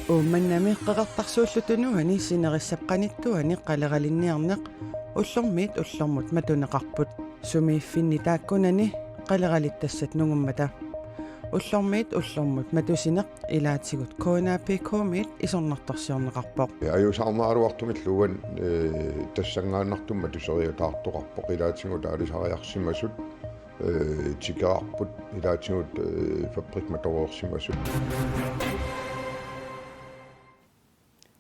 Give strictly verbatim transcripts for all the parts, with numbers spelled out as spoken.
Uummannami Qeqertarsuullu Tunuani sinerissap qanittuani qaleralinniarneq ullormiit ullormut matuneqarput. Sumiiffinni taakkunani qaleralittassat nungummata. Ullormiit ullormut matusineq ilaatigut K N A P K-miit isornartorsiorneqarpoq. Ajuusaarnaraluartumillu uani, eh, tassanngaannartumik matuseriataartoqarpoq ilaatigut aalisariarsimasut, eh, tikeraarput ilaatigut, eh, fabrikkimatoreersimasut.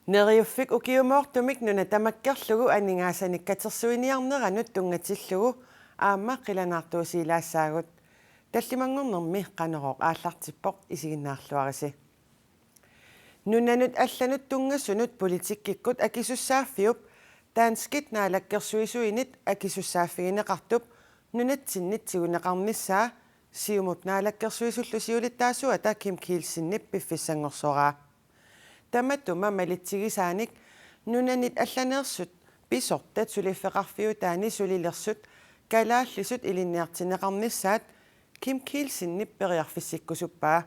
Neriuffik ukiumoortumik nuna tamakkerlugu aningaasanik katersuiniarneranut tunngatillugu aamma qilanaartuusiilaassaagut. Tallimanngornermi Qanorooq aallartippoq, isiginnaarluarisi. Nunanut allanut tunngasunut politikkikkut akisussaaffiup danskit naalakkersuisuinit akisussaaffigineqartup nunatsinnit tiguneqarnissaa Siumup naalakkersuisullu siulittaasuata Kim Kielsenip piffissanngorsoraa. Tamatuma malitsigisaanik nunanit allaneersut pisortat suliffeqarfiutaanni sulilersut kalaallisut ilinniartinneqarnissaat Kim Kielsenip periarfissikkusuppaa.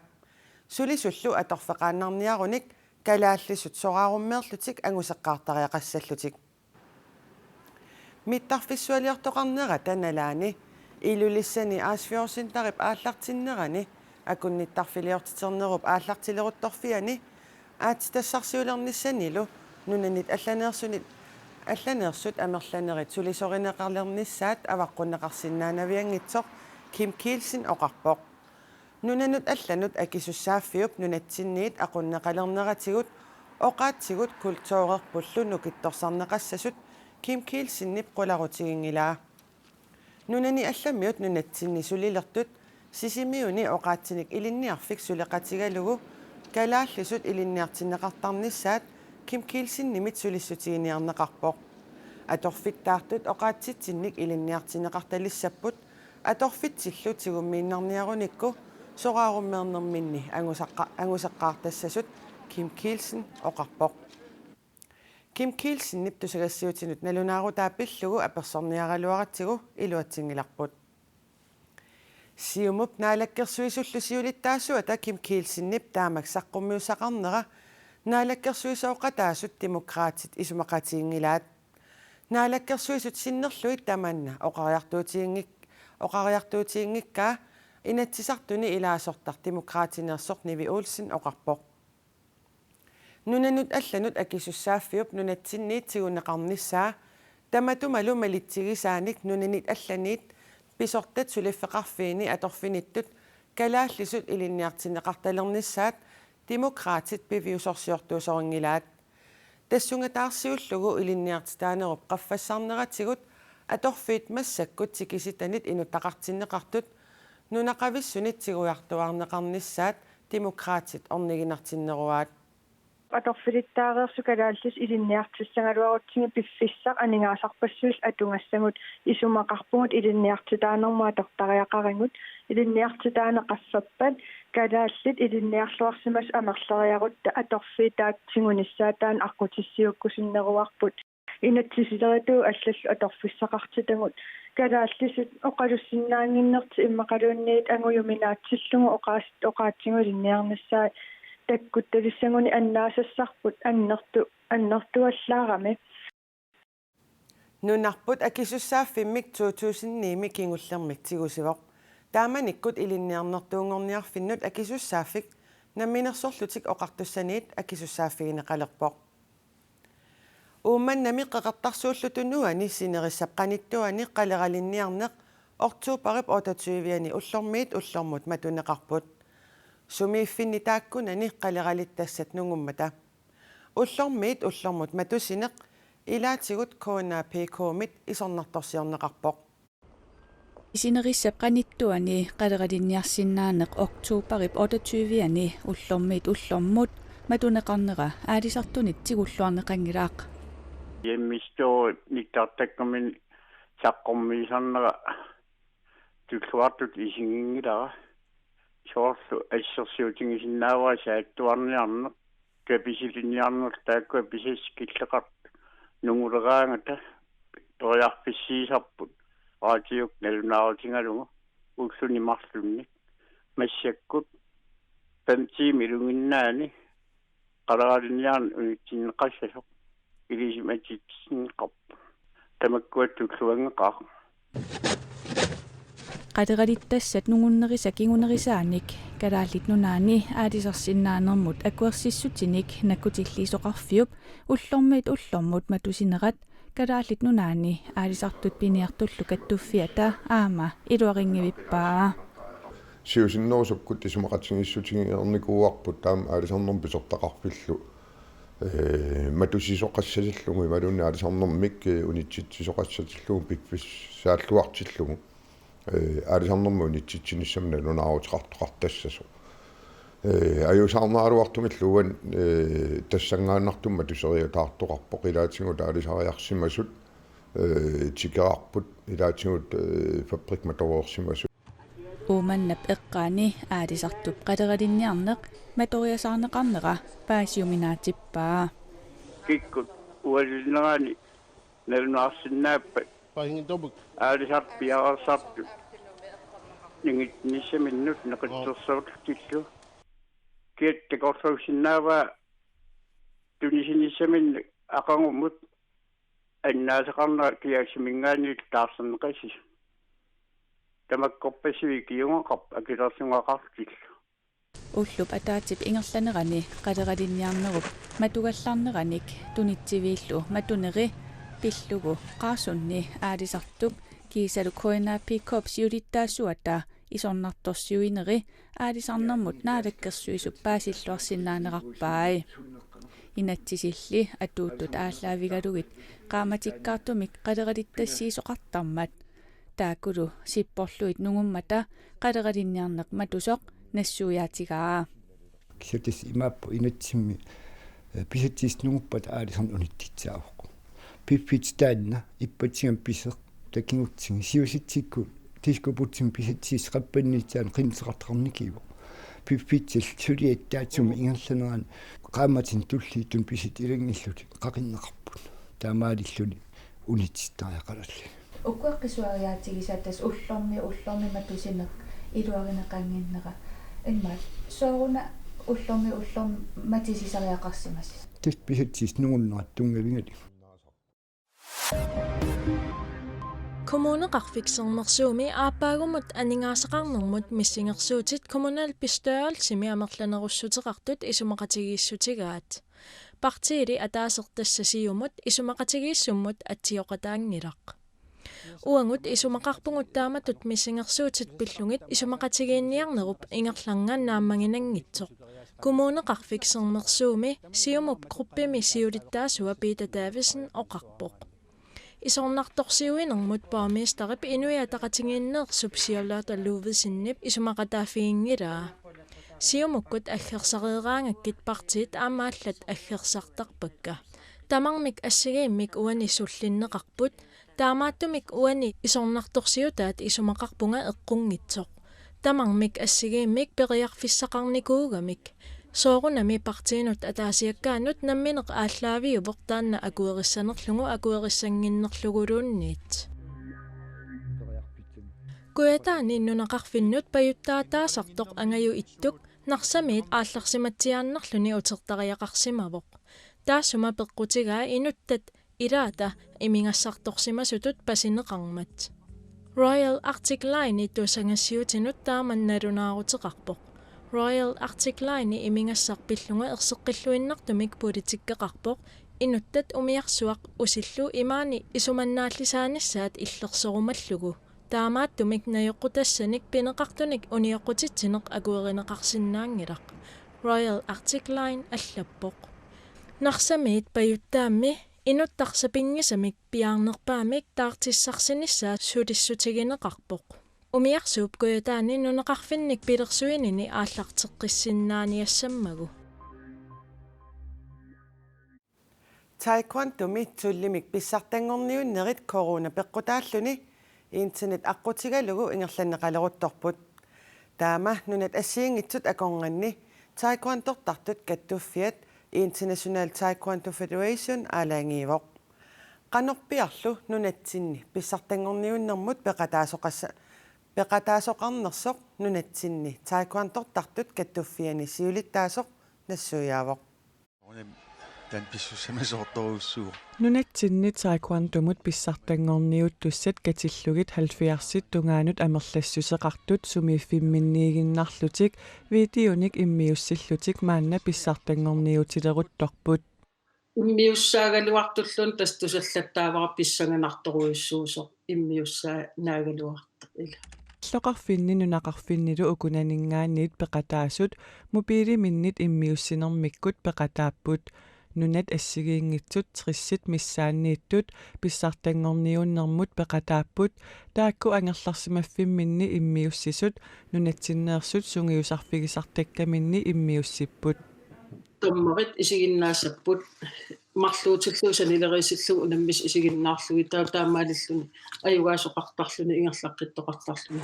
Sulisullu atorfeqaannarniarunik kalaallisut soraarummeerlutik anguseqqaartariaqassallutik. Mittarfissualiortoqarnerata nalaani Ilulissani Aasfjord Centerip aallartinnerani akunnittarfiliortiternerup aallartileruttorfiani aatsitassarsiulernissanilu nunanit allaneersunit allaneersut amerlanerit sulisorineqalernissaat avaqqunneqarsinnaanavianngitsoq Kim Kielsen oqarpoq. Nunanut allanut akisussaaffiup nunatsinniit aqunneqalerneratigut oqaatsigut kulturerpullu nukittorsarneqassasut Kim Kielsenip qularutiginngilaa. Nunani allamiut nunatsinni sulilertut Sisimiuni oqaatsinik ilinniarfik suleqatigalugu kalaallisut ilinniartinneqartarnissaat Kim Kielsenimit sulissutiginiarneqarpoq. Atorfittaartut oqaatsitsinnik ilinniartinneqartalissapput atorfitsillu tigummiinnarniarunikku soraarummeernerminni angusaqqa-, anguseqqaartassasut Kim Kielsen oqarpoq. Kim Kielsenip tusagassiuutinut nalunaarutaa pillugu apersorniaraluaratsigu iluatsinngilarput. Siumup naalakkersuisullu siulittaasuata Kim Kielsenip taamak saqqummiussaqarnera naalakkersuisooqataasut Demokraatit isumaqatiginngilaat. Naalakkersuisut sinnerlugit tamanna oqariartuutiginngik-, oqariartuutiginngikkaa Inatsisartuni ilaasortaq Demokraatineersoq Nivi Olsen oqarpoq. Nunanut allanut akisussaaffiup nunatsinniit tiguneqarnissaa tamatumalu malitsigisaanik nunanit allaniit pisortat suliffeqarfiini atorfinittut kalaallisut ilinniartinneqartalernissaat Demokraatit piviusorsiortuusorinngilaat. Tassunga taarsiullugu ilinniartitaanerup qaffassarneratigut atorfiit massakkut tikisitanit inuttaqartinneqartut nunaqavissunit tigujartuaarneqarnissaat Demokraatit orniginartinneruaat. Atorfilittaareersut kalaallisut ilinniartissagaluarutsigit piffissaq aningaasarpassuillu atugassagut isumaqarpugut ilinniartitaanermut atortariaqarigut. Ilinniartitaaneq qaffappat kalaallit ilinniarluarsimasut amerleriarutta atorfiit taakku tigunissaat taanna aqqutissiuukkusunneruarput. Inatsisilerituut allallu atorfissaqartitagut kalaallisut oqalussinnaannginnertik immaqaluunniit angujuminaatsillugu oqaas-, oqaatsigut ilinniarnissaat takkuttalissagunik annaasassarput annertu-, annertuallaarami. Nunarput akisussaaffimmik to tusind ni-mi kingullermik tigusivoq. Taamanikkut ilinniarnertuunngorniarfinnut akisussaaffik Namminersorlutik Oqartussaniit akisussaaffigineqalerpoq. Uummannami Qeqertarsuullu Tunuani sinerissap qanittuani qaleralinniarneq oktoberip otteogtyve-ani ullormiit ullormut matuneqarput. Sumiiffinni taakkunani qaleralittassat nungummata. Ullormiit ullormut matusineq ilaatigut K N A P K-mit isornartorsiorneqarpoq. Sinerissap qanittuani qaleralinniarsinnaaneq oktoberip otteogtyve-ani ullormiit ullormut matuneqarnera aalisartunit tigulluarneqanngilaq. Hjemmestyret nittartakkaminik saqqummiisarnera tulluartutut isiginngilara. Soorlu assersuutigisinnaavara saattuarniarneq, kapisilinniarnerlu taakkua pisassat killeqartut nunguleraangata periarfissiisarput raatiukkut nalunaarutigalugu. ulluni marlunni. Massakkut fem tiimit iluginnaani qaleralinniarneq unitsinneqassasoq ilisimatitsinneqarpoq. Tamakkua tulluangeqaaq. Qaleralittassat nungunnerisa kingunerisaanik Kalaallit Nunaanni aalisarsinnaanermut akuersissutinik nakkutilliisoqarfiup ullormiit ullormut matusinerat Kalaallit Nunaanni Aalisartut Piniartullu Kattuffiata aamma iluarinngivippaa. Siusinnerusukkut isumaqatigiissutigereernikuuarput taama aalisarnermut pisortaqarfillu, ee, matusisoqassatillugu imaluunniit aalisarnermik, ee, unitsitsisoqassatillugu piffissaalluartillugu, ee, aalisarnermut unitsitsinissamut nalunaaruteqartoqartassasoq. Ee, ajuusaarnaraluartumillu uani, ee, tassanngaannartumik matuseriataartoqarpoq, ilaatigut aalisariarsimasut, ee, tikeraarput, ilaatigut, ee, fabrikkit matoreersimasut. Uummannap eqqaani aalisartup qaleralinniarneq matoriasaarneqarnera paasiuminaatsippaa. Kikkut ualinnerani nalunaarsinnaappat? Pahingitorput. Aalisartut piareersartut ningitsinissaminnut neqitsersorlutillu. Kiatta takorluuisinnaavaa tunisinissaminnut aqagumut annaasaqarnera kiassaminngaanniit taarserneqassasoq. Tamakkorpassuit ikiugaqarput akilersuugaqarlutillu. Ullup ataatsip ingerlanerani qaleralinniarnerup matugallarneranik tunitsiviillu matuneri pillugu Qaarsunni aalisartup kiisalu K N A P K-p siulittaasuata isornartorsiuineri aalisarnermut Naalakkersuisup paasilluarsinnaanerarpai. Inatsisilli atuuttut aallaavigalugit qaammatikkaartumik qaleralittassiisoqartarmat. Taakkulu sipporlugit nungummata qaleralinniarneq matusoq nassuiaatigaa. Kisianni tassa imaappoq inatsimmi, ee, pisatsiissut nunguppata aalisarneq unitsitsaavoq. Piffissaq taanna ippassaq piseq takigutsigit siusitsikkut diskobugtimi pisatsiissut qappanniitsaanut qinnuteqartoqarnikivoq. Piffissap suliassap taassuma ingerlanerani qaammatini tulliuttuni pisatit ilanngullugit qaqinneqarput. Taamaalilluni unitsittariaqaralli. Ukua qisuariaatigisaat tassa ullormiit ullormut matusineq iluarineqannginnera. Immaqa sooruna ullormiit ullormut matusisariaqarsimasoq? Tassa pisatsiissut nungunnerat tunngavigalugu. Kommuneqarfik Sermersuumi aappaagumut aningaasaqarnermut missingersuutit kommunalbestyrelsimi amerlanerussuteqartut isumaqatigiissutigaat. Partiili ataaseq tassa Siumut isumaqatigiissummut atsioqataanngilaq. Uagut isumaqarpugut taamatut missingersuutit pillugit isumaqatigiinniarnerup ingerlaannaq naammaginanngitsoq. Kommuneqarfik Sermersuumi Siumup gruppimi siulittaasua Peter Davidsen oqarpoq. Isornartorsiuinermut borgmesterip Inuit Ataqatigiinneersup Charlotte Ludvigsenip isumaqataaffiginngilaa. Siumukkut aggersareeraangakkit partiit aamma allat aggersartarpakka. Tamarmik assigiimmik uani sullinneqarput, taamaattumik uani isornartorsiutaat isumaqarpunga eqqunngitsoq. Tamarmik assigiimmik periarfissaqarnikuugamik. Soorunami partiinut ataasiakkaanut nammineq aallaaviuvoq taanna akuerissanerlugu akuerissannginnerluguluunniit. Kujataani nunaqarfinnut pajuttaataasartoq Angajoq Ittuk Narsamiit aallarsimatsiaannarluni utertariaqarsimavoq. Taassuma peqqutigaa inuttat ilaata imigassartorsimasutut pasineqarmat. Royal Arctic Line-i tusagassiutinut taama nalunaaruteqarpoq. Royal Arctic Line-i imigassaq pillugu erseqqilluinnartumik politikkeqarpoq, inuttat umiarsuaq usillu imaani isumannaallisaanissaat illersorumallugu. Taamaattumik najoqqutassanik pineqartunik unioqqutitsineq akuerineqarsinnaanngilaq, Royal Arctic Line allappoq. Narsamiit pajuttaammi inuttaq sapinngisamik piaarnerpaamik taartissarsinissaa sulissutigineqarpoq. Umiarsuup Kujataani nunaqarfinnik pilersuinini aallarteqqissinnaaniassammagu. Taekwondomi tullimik pissartanngorniunnerit corona peqqutaalluni internet aqqutigalugu ingerlanneqaleruttorput. Taama nunat assigiinngitsut akornanni taekwondortartut Kattuffiat International Taekwondo Federation aalajangiivoq. Qanorpiarlu nunatsinni pissartanngorniunnermut peqataasoqassa-, Peqataasoqarnersoq nunatsinni taekwondortartut kattuffianni siulittaasoq nassuiaavoq. Taanna pissusissamisoortorujussuuvoq. Nunatsinni taekwondomut pissartanngorniuttussat katillugit halvfjerdsit tungaanut amerlassuseqartut sumiiffimminniiginnarlutik videonik immiussillutik maanna pissartanngorniutileruttorput. Immiussaagaluartulluunniit tassa tusallattaavara pissanganartorujussuusoq immiussaanaagaluartoq ila. Illoqarfinni nunaqarfinnilu ukunaninngaanniit peqataasut mobiiliminnit immiussinermikkut peqataapput. Nunat assigiinngitsut tressit missaanniittut pissartanngorniunnermut peqataapput, taakku angerlarsimaffimminni immiussisut nunatsinneersut sungiusarfigisartakkaminni immiussipput. Dommerit isiginnaassapput marluutillugu sanileriissillugu unammisut isiginnaarlugit, taava taamaalilluni ajugaasoqartarluni ingerlaqqittoqartarluni.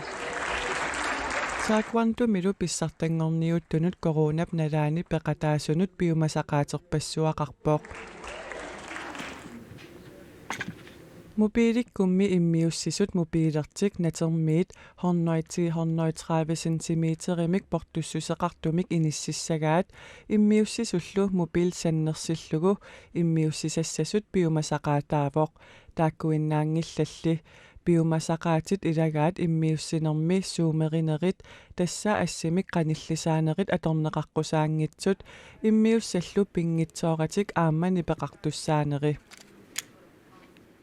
Taekwondomilu pissartanngorniuttunut coronap nalaani peqataasunut piumasaqaaterpassuaqarpoq. Mobiilikkummi immiussisut mobiilertik natermiit hundrede til hundrede tredive centimeterimik portussuseqartumik inississagaat immiussisullu mobiilit sannersillugu immiussisassasut piumasaqaataavoq. Taakkuinnaanngillalli. Piumasaqaatit ilagaat immiussinermi zoomerinerit, tassa assimik qanillisaanerit atorneqaqqusaanngitsut, immiussallu pinngitsooratik aamma nipeqartussaaneri.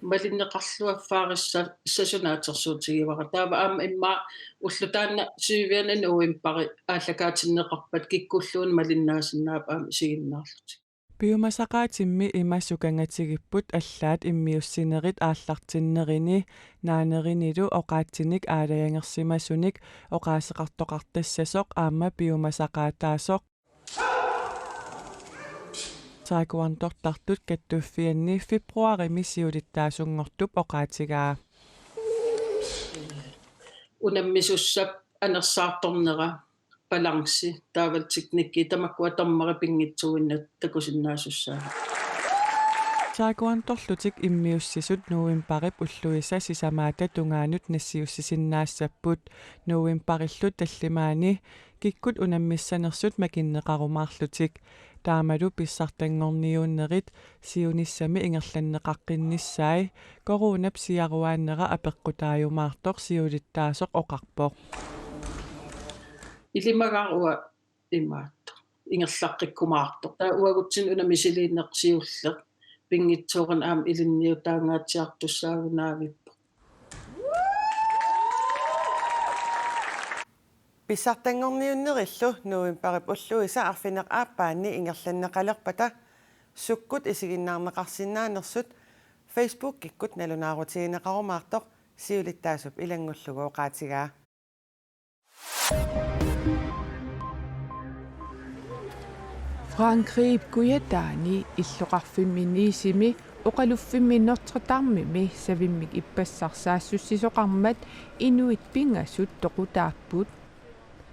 Malinneqarluarfaarissasunut atersuutigivara. Taava aamma immaqa ulloq taanna syvianni novembari aallakaatinneqarpat kikkulluunniit malinnaasinnaavoq aamma isiginnaarlutik. Piumasaqaatimmi ima sukangatigipput allaat immiussinerit aallartinnerini, naanerinilu oqaatsinik aalajangersimasunik oqaaseqartoqartassasoq aamma piumasaqaataasoq. Taekwondortartut kattuffianni februarimi siulittaasunngortup oqaatigaa. Unammisussap anersaartornera, balanci, taavalu teknikki, tamakkua dommerit pinngitsuuinnaq takusinnaasussaavaat. Taekwondorlutik immiussisut novembarip ulluisa sisamaata tungaanut nassiussisinnaassapput, novembarillu tallimaanni kikkut unammissanersut makinneqarumaarlutik. Taamalu pissartanngorniunnerit siunissami ingerlanneqaqqinnissaat coronap siaruaannera apeqqutaajumaartoq siulittaasoq oqarpoq. Ilimagaara uanga imaattoq ingerlaqqikkumaartoq. Taava uagutsinnut una misiliineq siulleq pinngitsoorani aamma ilinniutaangaatsiartussaagunarpoq. Pissartanngorniunnerillu novembarip ulluisa arfineq-aappaanni ingerlanneqalerpata sukkut isiginnaarneqarsinnaanersut Facebookikkut nalunaarutigineqarumaartoq siulittaasup ilanngullugu oqaatigaa. Frankrigip kujataani illoqarfimmi Nice-imi oqaluffimmi Notre Dame-imi savimmik ippassaq saassussisoqarmat inuit pingasut toqutaapput.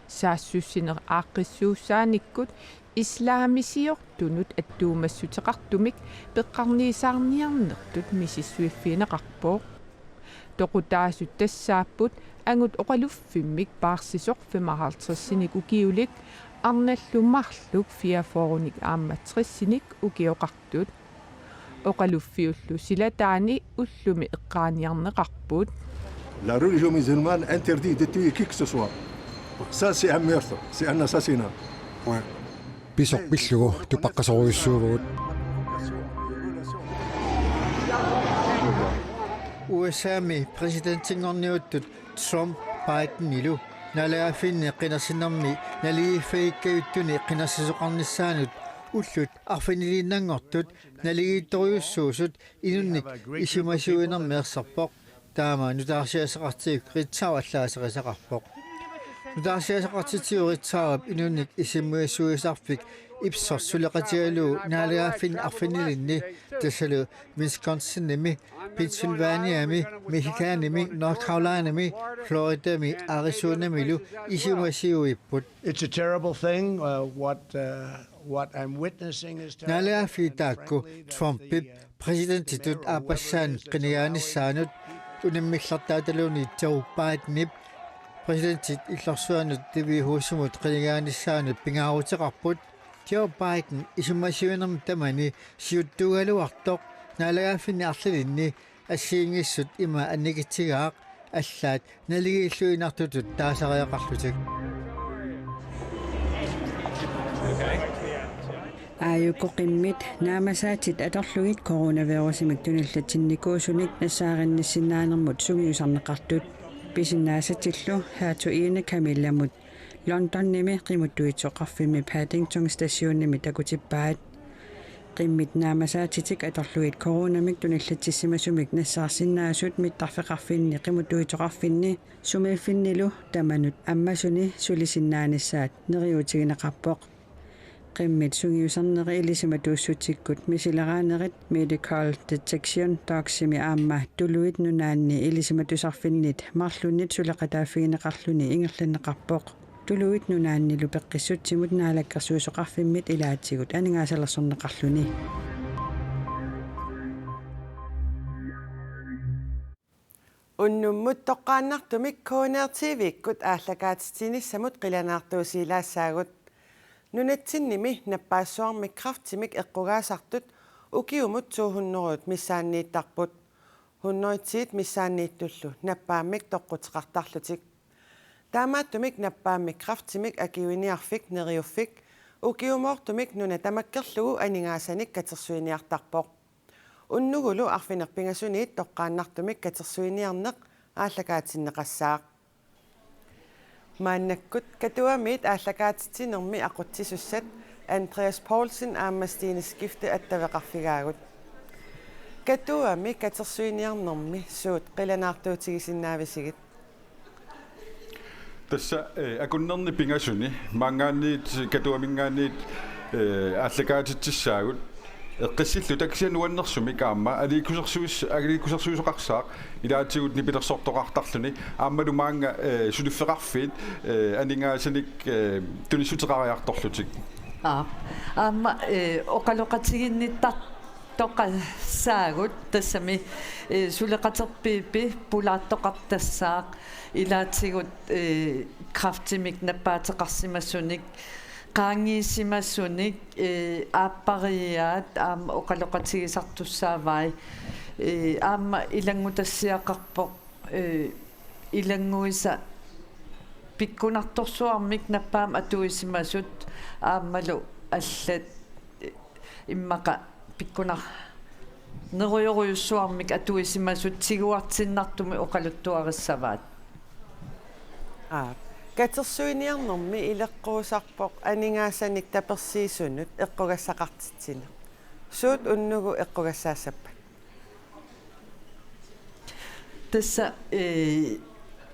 Saassussineq aaqqissuussaanikkut islamisiortunut attuumassuteqartumik peqqarniisaarniarnertut misissuiffigineqarpoq. Toqutaasut tassaapput angut oqaluffimmik paarsisoq femoghalvtredsinik ukiulik, arnallu marluk fireogfyrrenik aamma tresinik ukioqartut. Oqaluffiullu silataani ullumi eqqaaniarneqarput. La religion musulmane interdit de tuer qui que ce soit. Ça, c'est un meurtre, c'est un assassinat. Ouais. Pisoq pillugu tupaqqasorujussuuvugut. U S A-mi præsidentinngorniuttut Trump Bidenilu naalagaaffinni qinersinermi naligiiffigikkajuttunik qinersisoqarnissaanut ullut arfiniliinnanngortut naligiittorujussuusut inunnik isumasiuinermi erserpoq. Taama nutaarsiassaqartitsivoq Ritzau allaaserisaqarpoq. Nutaarsiassaqartitsivoq Ritzaup inunnik isumasiuisarfik Ipsos suleqatigalugu naalagaaffinni arfinilinni, tassalu Wisconsinimi, Pennsylvaniami, Michiganimi, North Carolinami, Floridami, Arizonamilu isumasiuipput. It's a terrible thing, uh, what, uh, what I'm witnessing is terrible. Naalagaaffiit taakku Trumpip præsidentitut aappassaanik qinigaanissaanut unammillertaataluunniit Joe Bidenip Præsidentit illorsuanut T V H-mut qinigaanissaanut pingaaruteqarput. Joe Biden isumasiuinermi tamani siuttuugaluartoq naalagaaffinni arlalinni assigiinngissut ima annikitsigaaq, allaat naligiilluinnartutut taasariaqarlutik. Aajuku qimmit naammassaatit atorlugit coronavirusimik tunillatsinnikuusunik nassaarinnissinnaanermut sungiusarneqartut. Pisinnaasatillu Hertugiinde Camillamut Londonimi qimuttuisoqarfimmi Paddington Stationimi takutippaat. Qimmit naammassaatitik atorlugit coronamik tunillatsissimasumik nassaarsinnaasut mittarfeqarfinni qimuttuisoqarfinni sumiiffinnilu tamanut ammasuni sulisinnaanissaat neriuutigineqarpoq. Qimmit sungiusarneri ilisimatuussutsikkut misileraanerit Medical Detection Dogsimi aamma Tuluit Nunaanni ilisimatusarfinnit marlunnit suleqataaffigineqarluni ingerlanneqarpoq. Tuluit Nunaannilu Peqqissutsimut Naalakkersuisoqarfimmit ilaatigut aningaasalersorneqarluni. Unnummut toqqaannartumik K N R T V-kkut aallakaatitsinissamut qilanaartuusiilaassaagut. Nunatsinnimi nappaassuarmik kræftimik eqqugaasartut ukiumut to hundrede missaanniittarput. Hundredit missaanniittullu nappaammik toqquteqartarlutik. Taamaattumik nappaammik kræftimik akiuiniarfik Neriuffik ukiumoortumik nuna tamakkerlugu aningaasanik katersuiniartarpoq. Unnugulu arfineq-pingasuniit toqqaannartumik katersuiniarneq aallakaatinneqassaaq. Maannakkut Katuamiit aallakaatitsinermi aqutsisussat Andreas Poulsen aamma Stine Skifte attaveqarfigaagut. Katuami katersuiniarnermi suut qilanaartuutigisinnaavisigit? Tassa, eh, akunnerni pingasuni maanngaanniit Katuaminngaanniit, eh, aallakaatitsissaagut. Eqqissilluta kisianni nuannersumik aamma aliikkusersuis-, aliikkusersuisoqarsaaq ilaatigut nipilersortoqartarluni aammalu maannga, eh, suliffeqarfiit, eh, aningaasanik, eh, tunissuteqariartorlutik. Aap. Aamma, eh, oqaloqatiginnittar- toqassaagut tassami, eh, suleqaterpiippi pulaartoqartassaaq ilaatigut, eh, kræftimik nappaateqarsimasunik, qaangiissimasunik, eh, aappariaat aamma oqaloqatigisartussaavai, eh, aamma ilanngutassiaqarpoq, eh, ilannguisa pikkunartorsuarmik nappaammik atuisimasut aammalu allat, eh, immaqa pikkunar-, nerujorujussuarmik atuisimasut tiguartinnartumik oqaluttuarissavaat. Aap. Katersuiniarnermi ileqquusarpoq aningaasanik tapersiisunut eqqugassaqartitsineq. Suut unnugu eqqugassaassappat? Tassa, eh,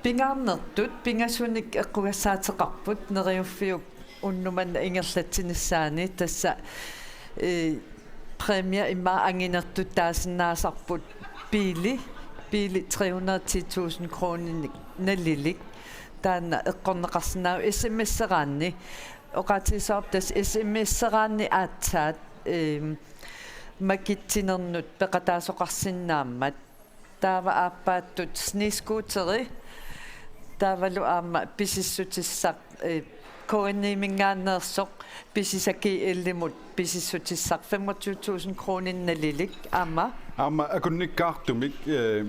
pingaarnertut pingasunik eqqugassaateqarput Neriuffiup unnuk manna ingerlatsinissaani, tassa, eh, præmie immaqa anginertut taasinnaasarput biili, biili tre hundrede og ti tusind kroninik nalilik. Taanna eqqorneqarsinnaavoq S M S-eraanni. Oqaatigisaarput tassa S M S-eraanni aatsaat, ehm, makitsinernut peqataasoqarsinnaammat. Taava aappaattut snescooteri, taavalu aamma pisissutissaq, eh, K N I-minngaanneersoq, pisisa G L-imut pisissutissaq femogtyve tusind kroninik nalilik aamma. Aamma akunnikkaartumik, eh,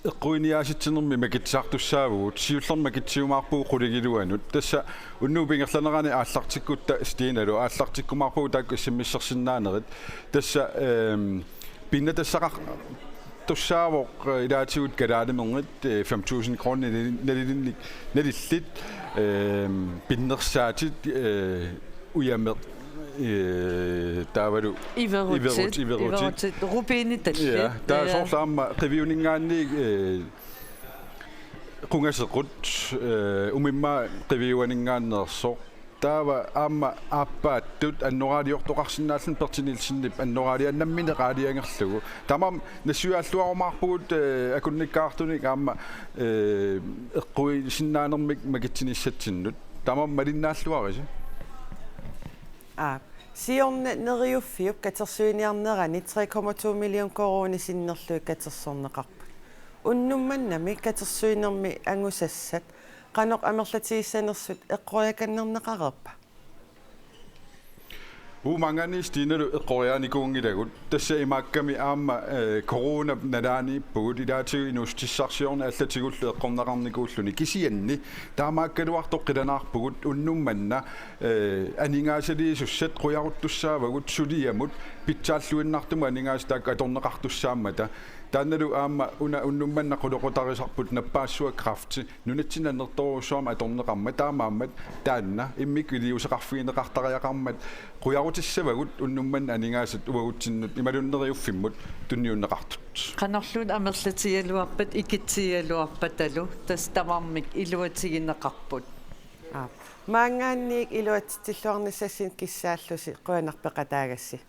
eqquiniaasitsinermi makitsisartussaavugut, siullermik makitsiumaarpugut qulingiluanut. Tassa unnuup ingerlanerani aallartikkutta Stinalu aallartikkumaarpugut taakku S M S-ersinnaanerit. Tassa, ehm, pinnatassaqartussaavoq, eh, ilaatigut kalaalimernit, eh, fem tusind kroner nali-, nalilinnik, nalillit, ehm, pinnersaatit, eh, ujameq, eh, taavalu iverutit, iverutit, iverutit, iverutit, rubinitallit. Ja, taava, ja, soorlu aamma qiviuninngaanniit, eh, qungasequt, eh, umimmaat qiviuaninngaanneersoq. Taava aamma aappaattut annoraaliortoqarsinnaalluni Berti Nielsenip annoraaliaa nammineq aalajangerlugu. Taamaammat nassuiaalluarumaarpugut, eh, akunnikkaartunik aamma, eh, eqquisinnaanermik makitsinissatsinnut. Taamaammat malinnaalluarisi. Aap. Siorna Neriuffiup katersuiniarnerani tre komma to million koruunit sinnerlugit katersorneqarput. Unnuk mannami katersuinermi angusassat Qanoq amerlatigissanersut eqqoriakannerneqareerpa? Uagut maanngaanniit Stinalu eqqoriaanikuunngilagut. Tassa imaakkami aamma, eh, coronap nalaaniippugut, ilaatigut inuussutissarsiorneq allatigullu eqqorneqarnikuulluni. Kisianni taamaakkaluartoq qilanaarpugut unnuk manna, eh, aningaasaliisussat qujaruttussaavagut suliamut pitsaalluinnartumut aningaasat taakku atorneqartussaammata. Taannalu aamma una unnuk manna qulequtarisarput nappaassuaq kræfti nunatsinni annertoorujussuarmik atorneqarmat, taamaammat taanna immikkut iliuuseqarfigineqartariaqarmat qujarutissavagut unnuk manna aningaasat uagutsinnut imaluunniit neriuffimmut tunniunneqartut. Qanorluunniit amerlatigigaluarpat ikitsigigaluarpatalu tassa tamarmik iluatigineqarput. Aap. Maanngaanniit iluatsitsilluarnissassinnik kissaallusi, qujanaq peqataagassi.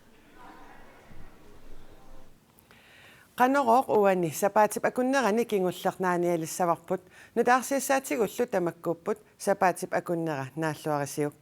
Qanorooq uani sapaatip akunnerani kingulleq naanialissavarput, nutaarsiassaatigullu tamakkuupput, sapaatip akunnera naalluarisiuk.